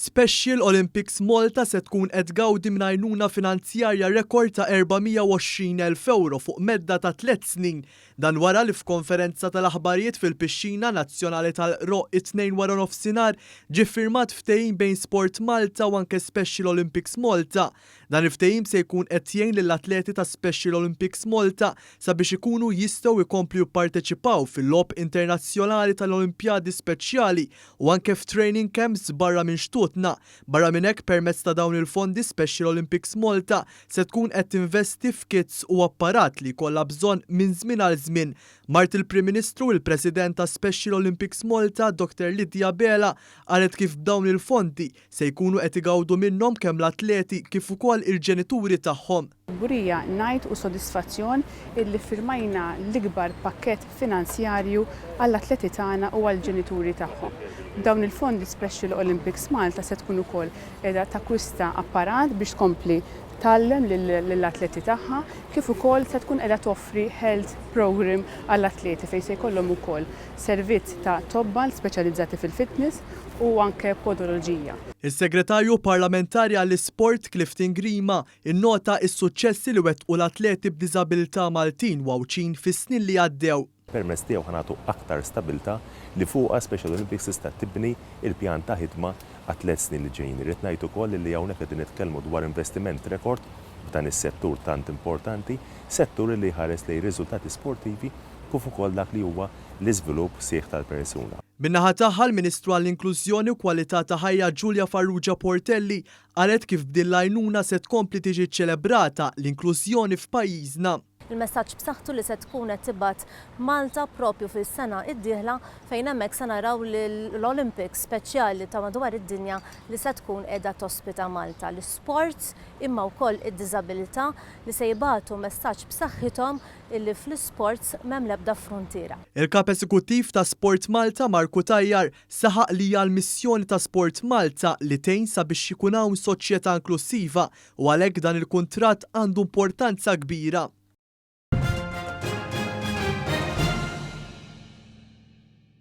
Special Olympics Malta se tkun qed tgawdi minn għajnuna finanzjarja rekord ta' 420,000 ewro fuq medda ta' tlett snin. Dan wara li f'konferenza tal-aħbarijiet fil-Pixxina Nazzjonali tal-Qroqq it-Tnejn waranofsinhar ġie ffirmat ftehim bejn Sport Malta u anke Special Olympics Malta. Dan il-ftehim se jkun qed jgħin lill-atleti ta' Special Olympics Malta sabiex ikunu jistgħu jkomplu jipparteċipaw fil-Logħob Internazzjonali tal-Olimpjadi Speċjali u anke f'training camps barra minn xtutna. Barra minn hekk permezz ta' dawn il-fondi Special Olympics Malta se tkun qed tinvesti f'kits u apparat li jkollha bżonn minn żmien għal żmien. Mart il-Prim Ministru, il-President ta' Special Olympics Malta, Dr Lydia Abela, qalet kif b'dawn il-fondi se jkunu qed igawdu minnhom kemm l-atleti kif ukoll il-ġenituri tagħhom. Kburija ngħid u sodisfazzjon illi ffirmajna l-ikbar pakkett finanzjarju għall-atleti tagħna u għall-ġenituri tagħhom. B'dawn il-fondi Special Olympics Malta se tkun ukoll qiegħda takkwista apparat biex tkompli tgħallem lill-atleti tagħha kif ukoll se tkun qiegħda toffri health program għall-atleti fejn se jkollhom ukoll servizz ta' tobba speċjalizzati fil-fitness u anke podoloġija. Is-Segretarju Parlamentari għall-Isport Clifton Grima Innota s-suċċessi li wettqu l-atleti b'diżabilità Maltin u Għawdxin fis-snin li għaddew. Permezz tiegħu ħa nagħtu aktar stabilità li fuqha Special Olympics tista' tibni l-pjan ta' ħidma għat-tlett snin li ġejjin. Irrid ngħid ukoll li hawnhekk qegħdin nitkellmu dwar investiment rekord f'dan is-settur tant importanti, settur li jħares lejn riżultati sportivi kif ukoll dak li huwa l-iżvilupp sħiħ tal-persuna. Min-naħa tagħha l-Ministru għall-Inklużjoni u Kwalità ta' Ħajja Julia Farrugia Portelli Qalet kif b'din l-għajnuna se tkompli tiġi ċċelebrata l-inklużjoni f'pajjiżna. Il-messaġġ b'saħħtu li se tkun qed tibgħat Malta propju fis-sena d-dieħla fejn hemmhekk se naraw l-Olympics speċjali ta' madwar id-dinja li se tkun qiegħda tospita Malta. L-isports imma wkoll id-diżabilità li se jibgħatu messaġġ b'saħħithom illi fl-isports m'hemm l-ebda fruntiera. Il-Kap Eżekuttiv ta' Sport Malta Mark Cutajar saħaq li hija l-missjoni ta' Sport Malta li tgħin sabiex ikun hawn soċjetà inklussiva u għalhekk dan il-kuntratt għandu importanza kbira.